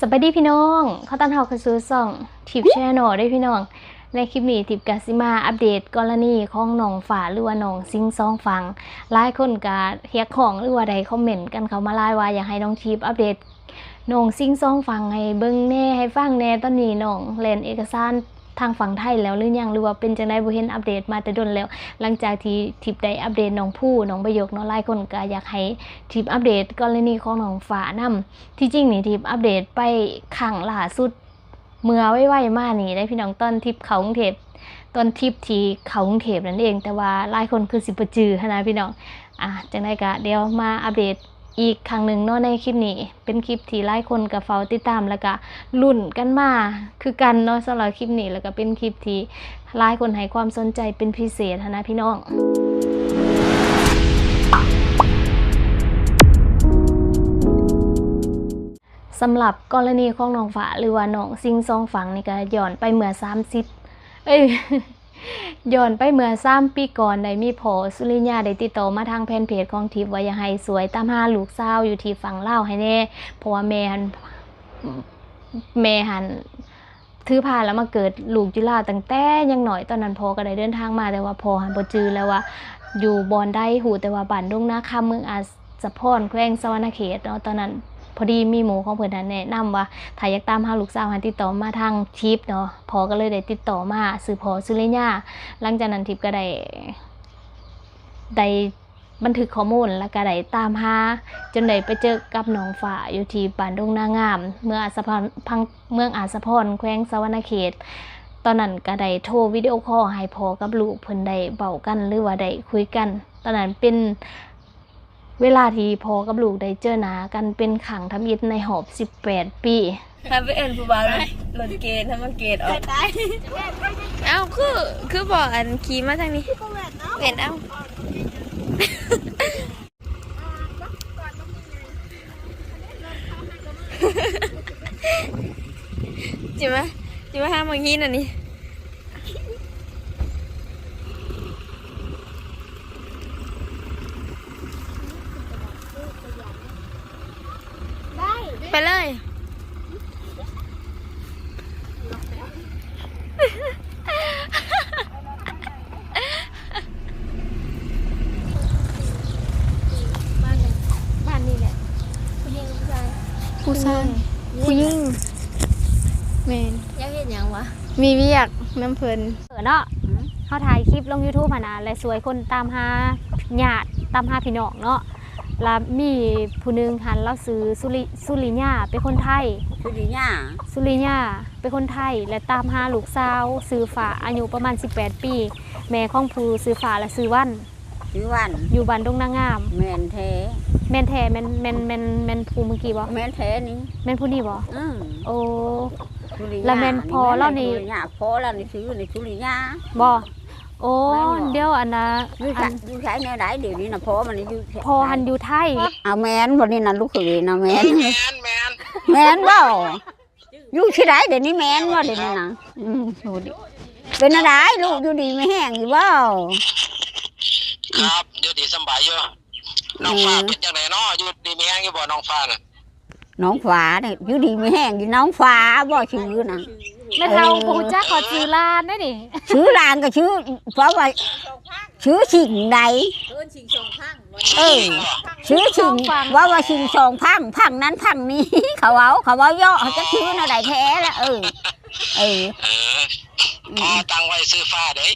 ສະບາຍດີພີ່ນ້ອງ ຂໍຕ້ອນຮັບເຂົ້າສູ່ຊ່ອງທິບແຊນແນວເດີພີ່ນ້ອງ. ໃນຄລິບນີ້ທິບກະຊິມາອັບເດດກໍລະນີຂອງນ້ອງຟ້າ ຫຼືວ່ານ້ອງສິງສອງຝັ່ງ. ຫຼາຍຄົນກະຮຽກຮ້ອງ ຫຼືວ່າໄດ້ຄອມເມັນກັນເຂົ້າມາຫຼາຍວ່າ ຢາກໃຫ້ນ້ອງທິບອັບເດດນ້ອງສິງສອງຝັ່ງໃຫ້ເບິ່ງແດ່ ໃຫ້ຟັງແດ່. ຕອນນີ້ນ້ອງແລ່ນເອກະສານ ທາງຝັ່ງໄທແລ້ວຫຼືຍັງ ຫຼືວ່າເປັນຈັ່ງໃດ ບໍ່ເຫັນອັບເດດມາແຕ່ດົນແລ້ວ. ຫຼັງຈາກທີ່ທິບໄດ້ອັບເດດນ້ອງພູ ນ້ອງໃບຢົກເນາະ ຫຼາຍຄົນກໍຢາກໃຫ້ທິບອັບເດດກໍລະນີຂອງນ້ອງຟ້ານຳ. ທີ່ຈິງນີ້ທິບອັບເດດໄປຄັ້ງລ່າສຸດເມື່ອໄວໆມານີ້ເດ້ພີ່ນ້ອງ ຕອນທິບເຂົ້າກຸງເທບ ຕອນທິບທີ່ເຂົ້າກຸງເທບນັ້ນເອງ ແຕ່ວ່າຫຼາຍຄົນຄືຊິບໍ່ຈື່ຫັ້ນນະພີ່ນ້ອງ. ອາ ຈັ່ງໃດກະດຽວມາອັບເດດ ອີກຄັ້ງໜຶ່ງເນາະ ໃນຄລິບນີ້ເປັນຄລິບທີ່ຫຼາຍຄົນກໍເຝົ້າຕິດຕາມ ແລ້ວກະລຸ້ນກັນມາຄືກັນເນາະ ສຳລັບຄລິບນີ້ ແລ້ວກະເປັນຄລິບທີ່ຫຼາຍຄົນໃຫ້ຄວາມສົນໃຈເປັນພິເສດຫັ້ນນະພີ່ນ້ອງ. ສຳລັບກໍລະນີຂອງນ້ອງຟ້າ ຫຼືວ່ານ້ອງສິງສອງຝັ່ງນີ້ ກະຍ້ອນໄປເມື່ອສາມສິບ ເອີຍ ຍ້ອນໄປເມື່ອສາມປີກ່ອນ ໄດ້ມີພໍ່ສຸລິຍາໄດ້ຕິດຕໍ່ມາທາງແຟນເພຈຂອງທິບວ່າ ຢາກໃຫ້ຊ່ວຍຕາມຫາລູກສາວຢູ່ທີ່ຝັ່ງລາວໃຫ້ແດ່ ເພາະວ່າແມ່ຫັ້ນ ແມ່ຫັ້ນຖືພາລະມາເກີດລູກຢູ່ລາວຕັ້ງແຕ່ຍັງນ້ອຍ. ຕອນນັ້ນພໍ່ກໍໄດ້ເດີນທາງມາ ແຕ່ວ່າພໍ່ຫັ້ນບໍ່ຈື່ແລ້ວວ່າຢູ່ບ່ອນໃດ ຮູ້ແຕ່ວ່າບ້ານດົງນາຄຳ ເມືອງອາ ສະພອນ ແຂວງສະຫວັນນະເຂດເນາະ. ຕອນນັ້ນພໍດີມີໝູ່ຂອງເພິ່ນຫັ້ນແນະນຳວ່າ ຖ້າຢາກຕາມຫາລູກສາວໃຫ້ຕິດຕໍ່ມາທາງທິບເນາະ. ພໍ່ກໍເລີຍໄດ້ຕິດຕໍ່ມາ ຊື່ພໍ່ສຸລິຍາ. ຫຼັງຈາກນັ້ນທິບກໍໄດ້ ໄດ້ບັນທຶກຂໍ້ມູນ ແລ້ວກໍໄດ້ຕາມຫາ ຈົນໄດ້ໄປເຈີກັບນ້ອງຟ້າຢູ່ທີ່ບ້ານດົງນາງາມ ເມືອງອາດສະພອນ ເມືອງອາດສະພອນ ແຂວງສະຫວັນນະເຂດ. ຕອນນັ້ນກໍໄດ້ໂທວິດີໂອຄໍໃຫ້ພໍ່ກັບລູກເພິ່ນໄດ້ເວົ້າກັນ ຫຼືວ່າໄດ້ຄຸຍກັນ. ຕອນນັ້ນເປັນ ເວລາທີ່ພໍ່ກັບລູກໄດ້ເຈີໜ້າກັນເປັນຄັ້ງທຳອິດໃນຮອບສິບແປດປີ. ຖ້າໄປເອີ້ນຜູ້ບ່າວລົດເກດ ຖ້າມາເກດອອກ. ເອົ້າ ຄື ຄືບໍ່ອັນຂີ່ມາທາງນີ້ ແວ່ນເອົາ. ຊິມາ ຊິມາຫາໝາກຫີນອັນນີ້. ໄປເລີຍ. ບ້ານນີ້ແຫຼະ ຜູ້ຍິງ ຜູ້ຊາຍ ຜູ້ຊາຍ ຜູ້ຍິງ ຜູ້ຍິງ ແມ່ນ. ຢາກເຮັດຫຍັງວະ? ມີວຽກນຳເພິ່ນເນາະ. ເຮົາຖ່າຍຄລິບລົງຢູທູບຫັ້ນນະ ແລະ ຊ່ວຍຄົນຕາມຫາຍາດ ຕາມຫາພີ່ນ້ອງເນາະ. ລະມີຜູ້ໜຶ່ງຫັ້ນ ລາວຊື່ສຸລິ ສຸລິຍາ ເປັນຄົນໄທ. ສຸລິຍາ ສຸລິຍາ ເປັນຄົນໄທ ແລະ ຕາມຫາລູກສາວຊື່ຟ້າ ອາຍຸປະມານສິບແປດປີ ແມ່ຂອງຜູ້ຊື່ຟ້າ ແລະ ຊື່ວັນ ຊື່ວັນ ຢູ່ບ້ານດົງນາງາມ. ແມ່ນແທ້ ແມ່ນແທ້ ແມ່ນ ແມ່ນ ແມ່ນ ແມ່ນຜູ້ມື້ກີ້ບໍ່? ແມ່ນແທ້ນີ້ ແມ່ນຜູ້ນີ້ບໍ່? ອື ໂອ້ ສຸລິຍາ ລະແມ່ນພໍ່ລາວນີ້ ສຸລິຍາ ພໍ່ລາວນີ້ຊື່ນີ້ສຸລິຍາບໍ່? ໂອ້ ແມ່ນບໍ່? ດຽວອັນນະ ຢູ່ໃສ ອັນ ຢູ່ໃສແນວໃດດຽວນີ້ນະ? ພໍ່ມັນຢູ່ ພໍ່ຫັ້ນຢູ່ໄທ. ເອົາແມ່ນບໍ່ນີ້ນະ ລູກເຂີຍນະ? ແມ່ນ ແມ່ນ ແມ່ນ ແມ່ນບໍ່? ຢູ່ທີ່ໃດດຽວນີ້ ແມ່ນບໍ່ດຽວນີ້ນະ? ອື ເປັນແນວໃດລູກ ຢູ່ດີມີແຮງຢູ່ບໍ່? ຄັບ ຢູ່ດີສຳບາຍຢູ່. ນ້ອງຟ້າ ເອີ ເປັນຈັ່ງໃດເນາະ? ຢູ່ດີມີແຮງຢູ່ບໍ່ນ້ອງຟ້ານະ? ນ້ອງຟ້ານີ້ ຢູ່ດີມີແຮງຢູ່ ນ້ອງຟ້າບໍ່ຊື່ນະ? ແມ່ເຖົ້າ ເອີ ບໍ່ຮູ້ຈັກ ຂໍຊື່ຫຼານໄດ໋ນີ້ ຊື່ຫຼານກໍຊື່ ເພາະວ່າຊື່ສິ່ງໃດ? ເອີ້ນສິ່ງສອງພັງ ເອີ ຊື່ສິ່ງ ເວົ້າວ່າສິ່ງສອງພັງ ພັງນັ້ນພັງນີ້ ເຂົາເວົ້າ ເຂົາເວົ້າເຍາະ ເຂົາຈັກຊື່ແນວໃດແທ້ລະ. ເອີ ເອີ ເອີ ພໍ່ຕັ້ງໄວ້ຊື່ຟ້າເດ້.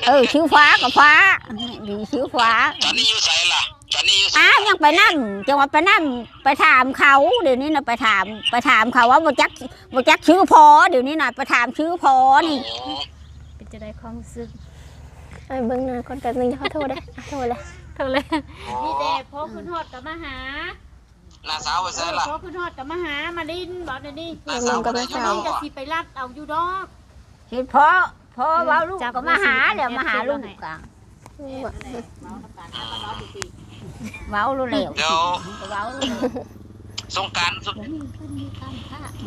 ເອີ ຊື່ຟ້າກໍຟ້າ ດີຊື່ຟ້າ. ຕອນນີ້ຢູ່ໃສລະ? ຕອນນີ້ຢູ່ໃສ? ອ້າວ ຍັງໄປນຳ ຈັ່ງວ່າໄປນຳ ໄປຖາມເຂົາ ດຽວນີ້ນະ ໄປຖາມ ໄປຖາມເຂົາວ່າບໍ່ຈັກ ບໍ່ຈັກຊື່ພໍ່ ດຽວນີ້ນະ ໄປຖາມຊື່ພໍ່ນີ້. ອໍ ເປັນຈັ່ງໃດຄວາມຮູ້ສຶກ? ໄປເບິ່ງໜ້າກ່ອນແປັບໜຶ່ງ ດຽວເຮົາໂທເດ້ ໂທເລີຍ ໂທເລີຍ. ອໍ ມີແຕ່ພໍຂຶ້ນຮອດກໍມາຫາ. ນ້າສາວໄປໃສລະ? ເອີ ພໍຂຶ້ນຮອດກໍມາຫາ ມາຫຼິ້ນ ບອກແນວນີ້. ນ້າສາວບໍ່ໄດ້ຢູ່ນຳ ກໍຊິໄປລັດເອົາຢູ່ດອກ. ເຫັນພໍ່ ພໍ່ເວົ້າລູກກໍມາຫາແລ້ວ ມາຫາລູກກະ ເວົ້າໂລດແລ້ວ ດຽວ ເວົ້າໂລດແລ້ວ. ສົງການ ສົງ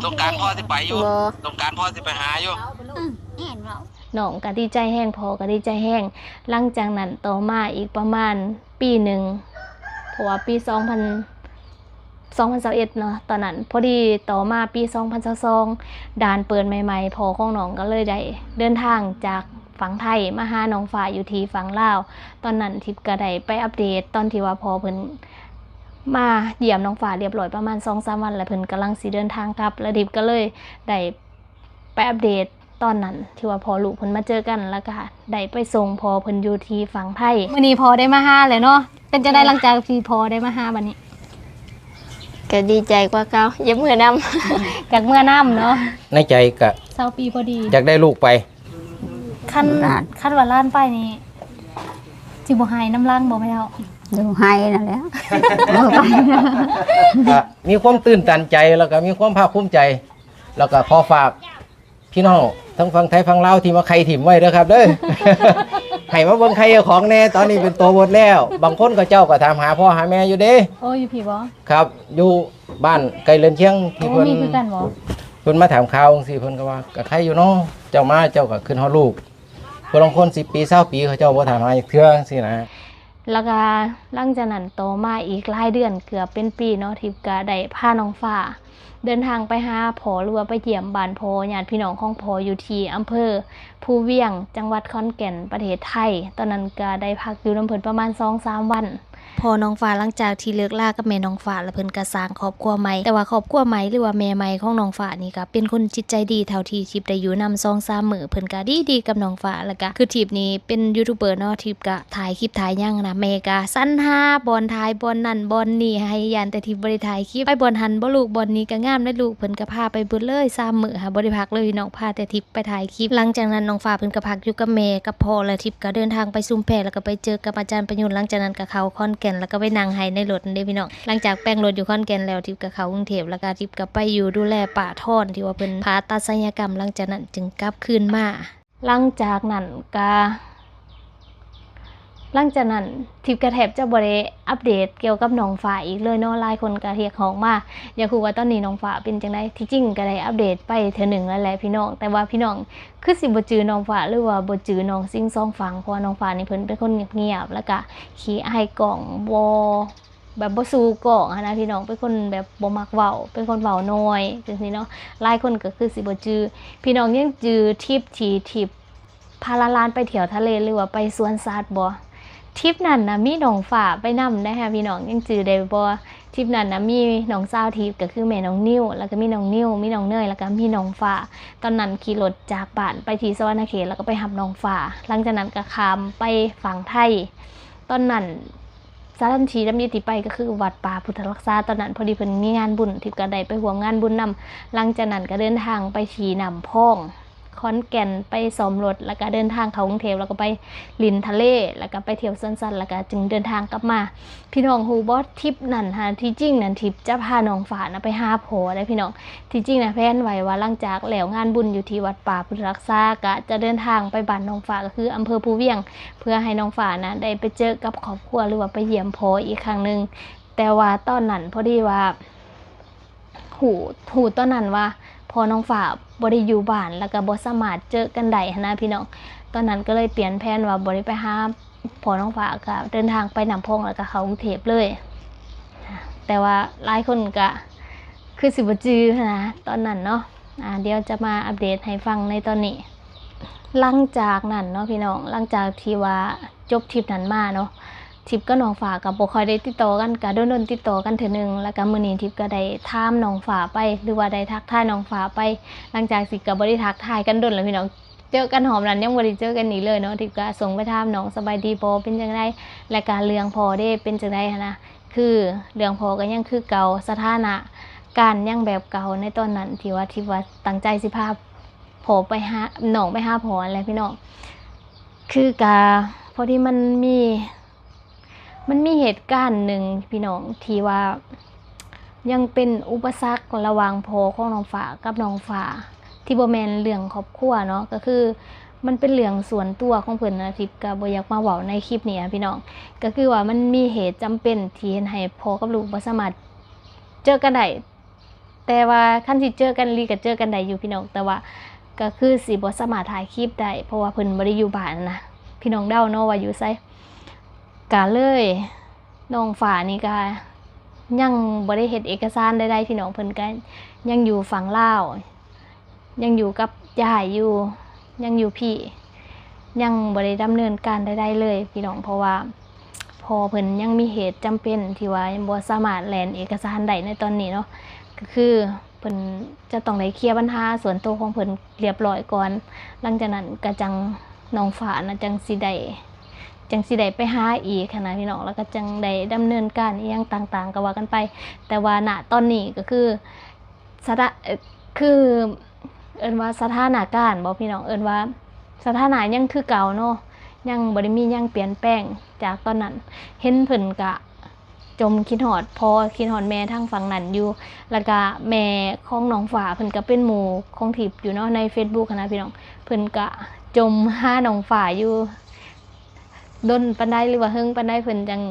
ສົງການພໍ່ຊິໄປຢູ່ ບໍ່ ສົງການພໍ່ຊິໄປຫາຢູ່. ອື ແມ່ນເວົ້າ. ນ້ອງກໍດີໃຈແຮງ ພໍ່ກໍດີໃຈແຮງ. ຫຼັງຈາກນັ້ນຕໍ່ມາອີກປະມານປີໜຶ່ງ ເພາະວ່າປີສອງພັນ ສອງພັນຊາວເອັດເນາະ ຕອນນັ້ນ. ພໍດີຕໍ່ມາປີສອງພັນຊາວສອງ ດ່ານເປີດໃໝ່ໆ ພໍ່ຂອງນ້ອງກໍເລີຍໄດ້ເດີນທາງຈາກຝັ່ງໄທມາຫານ້ອງຟ້າຢູ່ທີ່ຝັ່ງລາວ. ຕອນນັ້ນທິບກໍໄດ້ໄປອັບເດດຕອນທີ່ວ່າພໍ່ເພິ່ນມາຢ້ຽມນ້ອງຟ້າຮຽບຮ້ອຍປະມານສອງສາມວັນ ແລ້ວເພິ່ນກຳລັງຊິເດີນທາງກັບ ແລ້ວທິບກໍເລີຍໄດ້ ໄປອັບເດດຕອນນັ້ນທີ່ວ່າພໍ່ລູກເພິ່ນມາເຈີກັນ ແລ້ວກະໄດ້ໄປສົ່ງພໍ່ເພິ່ນຢູ່ທີ່ຝັ່ງໄທ. ມື້ນີ້ພໍ່ໄດ້ມາຫາແລ້ວເນາະ ເປັນຈັ່ງໃດ ເອີ ຫຼັງຈາກທີ່ພໍ່ໄດ້ມາຫາບັດນີ້? ກໍດີໃຈກວ່າເກົ່າ ຢາກເມືອນຳ ຢາກເມືອນຳເນາະ ໃນໃຈກະຊາວປີພໍດີ ຢາກໄດ້ລູກໄປ. ຄັນ ຄັນວ່າຫຼານໄປນີ້ ຊິບໍ່ໄຫ້ນຳຫຼັງບໍ່ແມ່ເຖົ້າ? ຢູ່ໄຫ້ນັ້ນແຫຼະ ເອີ ໄປ ກະມີຄວາມຕື່ນຕັນໃຈ ແລ້ວກະມີຄວາມພາກພູມໃຈ ແລ້ວກະຂໍຝາກ ພີ່ນ້ອງທັງຝັ່ງໄທຝັ່ງລາວທີ່ມາໄຂ່ຖິ້ມໄວ້ເດີຄັບເດີ ໃຫ້ມາເບິ່ງໄຂ່ເຈົ້າຂອງແດ່ ຕອນນີ້ເປັນໂຕໝົດແລ້ວ. ບາງຄົນເຂົາເຈົ້າກໍຖາມຫາພໍ່ຫາແມ່ຢູ່ເດ້. ໂອ້ ຢູ່ພີ້ບໍ່? ຄັບ ຢູ່ບ້ານໃກ້ເຮືອນຄຽງທີ່ ໂອ້ ເພິ່ນ ມີຄືກັນບໍ່? ເພິ່ນມາຖາມຂ່າວຈັ່ງຊີ້ ເພິ່ນກໍວ່າ ກໍໄຄຢູ່ເນາະ ເຈົ້າມາເຈົ້າກໍຄິດຮອດລູກ. ຜູ້ລາງຄົນສິບປີຊາວປີ ເຂົາເຈົ້າບໍ່ຖາມຫາຈັກເທື່ອຈັ່ງຊີ້ນະ. ແລ້ວກະຫຼັງຈາກນັ້ນຕໍ່ມາອີກຫຼາຍເດືອນ ເກືອບເປັນປີເນາະ ທິບກະໄດ້ພານ້ອງຟ້າເດີນທາງໄປຫາພໍ່ ຫຼືວ່າໄປຢ້ຽມບ້ານພໍ່ ຍາດພີ່ນ້ອງຂອງພໍ່ຢູ່ທີ່ອຳເພີພູວຽງ ຈັງຫວັດຂອນແກ່ນ ປະເທດໄທ. ຕອນນັ້ນກະໄດ້ພັກຢູ່ນຳເພິ່ນປະມານສອງສາມວັນ. ພໍ່ນ້ອງຟ້າ ຫຼັງຈາກທີ່ເລີກລາກັບແມ່ນ້ອງຟ້າ ແລ້ວເພິ່ນກະສ້າງຄອບຄົວໃໝ່ ແຕ່ວ່າຄອບຄົວໃໝ່ ຫຼືວ່າແມ່ໃໝ່ຂອງນ້ອງຟ້ານີ້ກະເປັນຄົນຈິດໃຈດີ ເທົ່າທີ່ທິບໄດ້ຢູ່ນຳສອງສາມມື້ ເພິ່ນກະດີໆກັບນ້ອງຟ້າ. ແລ້ວກະຄືທິບນີ້ເປັນຢູທູບເບີເນາະ ທິບກະຖ່າຍຄລິບຖ່າຍຫຍັງນະ ແມ່ກະສັນຫາບ່ອນຖ່າຍ ບ່ອນນັ້ນບ່ອນນີ້ໃຫ້ ຢ້ານແຕ່ທິບບໍ່ໄດ້ຖ່າຍຄລິບ. ໄປບ່ອນຫັ້ນບໍ່ລູກ ບ່ອນນີ້ກະງາມເດ້ລູກ ເພິ່ນກະພາໄປເບິດເລີຍ ສາມມື້ຫາບໍ່ໄດ້ພັກເລີຍພີ່ນ້ອງ ພາແຕ່ທິບ ໄປຖ່າຍຄລິບ. ຫຼັງຈາກນັ້ນນ້ອງຟ້າເພິ່ນກໍພັກຢູ່ກັບແມ່ກັບພໍ່ ແລ້ວທິບກໍເດີນທາງໄປຊຸມແພ ແລ້ວກໍໄປເຈີກັບອາຈານປະຍຸນ. ຫຼັງຈາກນັ້ນກໍເຂົ້າຂອນແກ່ນ ແລ້ວກໍໄປນັ່ງໄຫ້ໃນລົດນັ້ນເດ້ພີ່ນ້ອງ. ຫຼັງຈາກແປງລົດຢູ່ຂອນແກ່ນແລ້ວ ທິບກໍເຂົ້າກຸງເທບ ແລ້ວກໍທິບກໍໄປຢູ່ດູແລປ້າທອນ ທີ່ວ່າເພິ່ນຜ່າຕັດສັນຍະກຳ. ຫຼັງຈາກນັ້ນຈຶ່ງກັບຄືນມາ. ຫຼັງຈາກນັ້ນກໍ ຫຼັງຈາກນັ້ນທິບກໍແທບຈະບໍ່ໄດ້ອັບເດດກ່ຽວກັບນ້ອງຟ້າອີກເລີຍເນາະ. ຫຼາຍຄົນກໍຮຽກຮ້ອງມາ ຢາກຮູ້ວ່າຕອນນີ້ນ້ອງຟ້າເປັນຈັ່ງໃດ. ທີ່ຈິງກໍໄດ້ອັບເດດໄປເທື່ອໜຶ່ງແລ້ວແຫຼະພີ່ນ້ອງ ແຕ່ວ່າພີ່ນ້ອງຄືຊິບໍ່ຈື່ນ້ອງຟ້າ ຫຼືວ່າບໍ່ຈື່ນ້ອງຊິງສອງຝັ່ງ ເພາະວ່ານ້ອງຟ້ານີ້ເພິ່ນເປັນຄົນງຽບໆ ແລ້ວກະຂີ້ອາຍກ້ອງ ບໍ່ ແບບບໍ່ສູ້ກ້ອງຫັ້ນນະພີ່ນ້ອງ ເປັນຄົນແບບບໍ່ມັກເວົ້າ ເປັນຄົນເວົ້າໜ້ອຍຈັ່ງຊີ້ເນາະ. ຫຼາຍຄົນກໍຄືຊິບໍ່ຈື່. ພີ່ນ້ອງຍັງຈື່ທຣິບທີ່ ທຣິບ ພາຫຼານໆໄປທ່ຽວທະເລ ຫຼືວ່າໄປສວນສັດບໍ່? ທຣິບນັ້ນນະມີນ້ອງຟ້າໄປນຳໄດ໋ຫາ ພີ່ນ້ອງຍັງຈື່ໄດ້ບໍ່? ທຣິບນັ້ນນະມີນ້ອງສາວທິບ ກໍຄືແມ່ນ້ອງນິວ ແລ້ວກໍມີນ້ອງນິວ ມີນ້ອງເນີຍ ແລ້ວກໍມີນ້ອງຟ້າ. ຕອນນັ້ນຂີ່ລົດຈາກບ້ານໄປທີ່ສະຫວັນນະເຂດ ແລ້ວກໍໄປຮັບນ້ອງຟ້າ. ຫຼັງຈາກນັ້ນກໍຂ້າມໄປຝັ່ງໄທ. ຕອນນັ້ນສະຖານທີ່ທຳອິດທີ່ໄປກໍຄືວັດປ່າພຸດທະລັກສາ. ຕອນນັ້ນພໍດີເພິ່ນມີງານບຸນ ທິບກໍໄດ້ໄປຮ່ວມງານບຸນນຳ. ຫຼັງຈາກນັ້ນກໍເດີນທາງໄປທີ່ນ້ຳພອງ ຂອນແກ່ນ ໄປຊ້ອມລົດ ແລ້ວກະເດີນທາງເຂົ້າກຸງເທບ ແລ້ວກະໄປຫຼິ້ນທະເລ ແລ້ວກະໄປທ່ຽວສວນສັດ ແລ້ວກະຈຶ່ງເດີນທາງກັບມາ. ພີ່ນ້ອງຮູ້ບໍ່ ທຣິບນັ້ນຫາ ທີ່ຈິງນັ້ນ ທິບຈະພານ້ອງຟ້ານະໄປຫາພໍ່ໄດ໋ພີ່ນ້ອງ. ທີ່ຈິງນະແພນໄວ້ວ່າ ຫຼັງຈາກແລ້ວງານບຸນຢູ່ທີ່ວັດປ່າພຸດທະລັກສາ ກະຈະເດີນທາງໄປບ້ານນ້ອງຟ້າ ກໍຄືອຳເພີພູວຽງ ເພື່ອໃຫ້ນ້ອງຟ້ານະໄດ້ໄປເຈີກັບຄອບຄົວ ຫຼືວ່າໄປຢ້ຽມພໍ່ອີກຄັ້ງໜຶ່ງ. ແຕ່ວ່າຕອນນັ້ນພໍດີວ່າ ຮູ້ ຮູ້ຕອນນັ້ນວ່າພໍ່ນ້ອງຟ້າບໍ່ໄດ້ຢູ່ບ້ານ ແລ້ວກໍບໍ່ສາມາດເຈີກັນໄດ້ຫັ້ນນະພີ່ນ້ອງ. ຕອນນັ້ນກໍເລີຍປ່ຽນແຜນວ່າບໍ່ໄດ້ໄປຫາພໍ່ນ້ອງຟ້າ ກໍເດີນທາງໄປນ້ຳພອງ ແລ້ວກໍເຂົ້າກຸງເທບເລີຍ. ແຕ່ວ່າຫຼາຍຄົນກໍຄືຊິບໍ່ຈື່ຫັ້ນນະຕອນນັ້ນເນາະ. ອາ ດຽວຈະມາອັບເດດໃຫ້ຟັງໃນຕອນນີ້. ຫຼັງຈາກນັ້ນເນາະພີ່ນ້ອງ ຫຼັງຈາກທີ່ວ່າຈົບທຣິບນັ້ນມາເນາະ ທິບກັບນ້ອງຟ້າກໍບໍ່ຄ່ອຍໄດ້ຕິດຕໍ່ກັນ ກໍດົນໆຕິດຕໍ່ກັນເທື່ອໜຶ່ງ. ແລ້ວກໍມື້ນີ້ທິບກໍໄດ້ຖາມນ້ອງຟ້າໄປ ຫຼືວ່າໄດ້ທັກທາຍນ້ອງຟ້າໄປ. ຫຼັງຈາກທີ່ກໍບໍ່ໄດ້ທັກທາຍກັນດົນແລ້ວພີ່ນ້ອງ ເຈີກັນຮອບນັ້ນຍັງບໍ່ໄດ້ເຈີກັນອີກເລີຍເນາະ. ທິບກໍສົ່ງໄປຖາມນ້ອງສະບາຍດີບໍ່ ເປັນຈັ່ງໃດ ແລະກະເລື່ອງພໍ່ເດ ເປັນຈັ່ງໃດຫັ້ນນະ. ຄືເລື່ອງພໍ່ກໍຍັງຄືເກົ່າ ສະຖານະການຍັງແບບເກົ່າໃນຕອນນັ້ນ ທີ່ວ່າ ທີ່ວ່າຕັ້ງໃຈຊິພາພໍ່ໄປຫາ ນ້ອງໄປຫາພໍ່ຫັ້ນແຫຼະພີ່ນ້ອງ. ຄືກະພໍດີມັນມີ ມັນມີເຫດການໜຶ່ງພີ່ນ້ອງ ທີ່ວ່າຍັງເປັນອຸປະສັກລະຫວ່າງພໍ່ຂອງນ້ອງຟ້າກັບນ້ອງຟ້າ ທີ່ບໍ່ແມ່ນເລື່ອງຄອບຄົວເນາະ ກໍຄືມັນເປັນເລື່ອງສ່ວນຕົວຂອງເພິ່ນນະ. ທິບກໍບໍ່ຢາກມາເວົ້າໃນຄລິບນີ້ນະພີ່ນ້ອງ ກໍຄືວ່າມັນມີເຫດຈຳເປັນທີ່ເຮັດໃຫ້ພໍ່ກັບລູກບໍ່ສາມາດເຈີກັນໄດ້. ແຕ່ວ່າຄັນຊິເຈີກັນອີ່ຫຼີກໍເຈີກັນໄດ້ຢູ່ພີ່ນ້ອງ ແຕ່ວ່າກໍຄືຊິບໍ່ສາມາດຖ່າຍຄລິບໄດ້ ເພາະວ່າເພິ່ນບໍ່ໄດ້ຢູ່ບ້ານນະ. ພີ່ນ້ອງເດົາເນາະວ່າຢູ່ໃສ ກະເລີຍ ນ້ອງຟ້ານີ້ກະ ຍັງບໍ່ໄດ້ເຮັດເອກະສານໃດໆ ພີ່ນ້ອງ. ເພິ່ນກໍຍັງຢູ່ຝັ່ງລາວ ຍັງຢູ່ກັບຍາຍຢູ່ ຍັງຢູ່ພີ້ ຍັງບໍ່ໄດ້ດຳເນີນການໃດໆເລີຍ ພີ່ນ້ອງ ເພາະວ່າພໍ່ເພິ່ນຍັງມີເຫດຈຳເປັນທີ່ວ່າຍັງບໍ່ສາມາດແລ່ນເອກະສານໄດ້ໃນຕອນນີ້ເນາະ. ກໍຄືເພິ່ນຈະຕ້ອງໄດ້ເຄຍບັນຫາສ່ວນໂຕຂອງເພິ່ນລຽບລ້ອຍກ່ອນ ຫຼັງຈາກນັ້ນກໍຈັ່ງ ນ້ອງຟ້ານະ ຈັ່ງຊິໄດ້ ຈັ່ງຊິໄດ້ໄປຫາອີກຫັ້ນນະ ພີ່ນ້ອງ ແລ້ວກໍຈັ່ງໄດ້ດຳເນີນການອີ່ຫຍັງຕ່າງໆ ກໍວ່າກັນໄປ. ແຕ່ວ່ານະຕອນນີ້ກໍຄື ສະຖາ ເອີ ຄື ເອີ້ນວ່າສະຖານະການບໍ ພີ່ນ້ອງ ເອີ້ນວ່າສະຖານະຍັງຄືເກົ່າເນາະ ຍັງບໍ່ໄດ້ມີຫຍັງປ່ຽນແປງຈາກຕອນນັ້ນ. ເຫັນເພິ່ນກະ ຈົ່ມຄິດຮອດພໍ່ ຄິດຮອດແມ່ທາງຝັ່ງນັ້ນຢູ່ ແລ້ວກະແມ່ຂອງນ້ອງຟ້າເພິ່ນກະເປັນໝູ່ຂອງທິບຢູ່ເນາະ ໃນເຟສບຸກຫັ້ນນະ ພີ່ນ້ອງ. ເພິ່ນກະຈົ່ມຫານ້ອງຟ້າຢູ່ ດົນປານໃດ ຫຼືວ່າເຫິງປານໃດ ເພິ່ນຈັ່ງ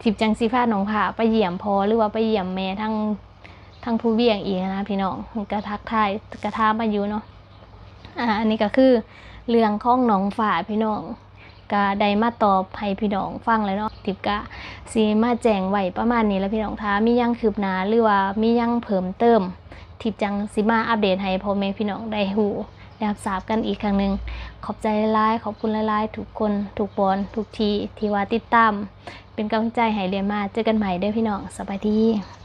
ທິບຈັ່ງຊິພານ້ອງຟ້າໄປຢ້ຽມພໍ່ ຫຼືວ່າໄປຢ້ຽມແມ່ທາງ ທາງພູວຽງອີກຫັ້ນນະ ພີ່ນ້ອງ. ເພິ່ນກະທັກທາຍ ກະຖາມມາຢູ່ເນາະ. ອາ ອັນນີ້ກໍຄືເລື່ອງຂອງນ້ອງຟ້າ ພີ່ນ້ອງ ກໍໄດ້ມາຕອບໃຫ້ພີ່ນ້ອງຟັງແລ້ວເນາະ. ທິບກະຊິມາແຈ້ງໄວ້ປະມານນີ້ລະ ພີ່ນ້ອງ. ຖ້າມີຫຍັງຄືບໜ້າ ຫຼືວ່າມີຫຍັງເພີ່ມເຕີມ ທິບຈັ່ງຊິມາອັບເດດໃຫ້ພໍ່ແມ່ພີ່ນ້ອງໄດ້ຮູ້ ໄດ້ຮັບຊາບກັນອີກຄັ້ງໜຶ່ງ. ຂອບໃຈຫຼາຍໆ ຂອບຄຸນຫຼາຍໆ ທຸກຄົນ ທຸກບ່ອນ ທຸກທີ່ ທີ່ວ່າຕິດຕາມ ເປັນກຳລັງໃຈໃຫ້ເລື້ອຍມາ. ເຈີກັນໃໝ່ເດີ້ ພີ່ນ້ອງ. ສະບາຍດີ.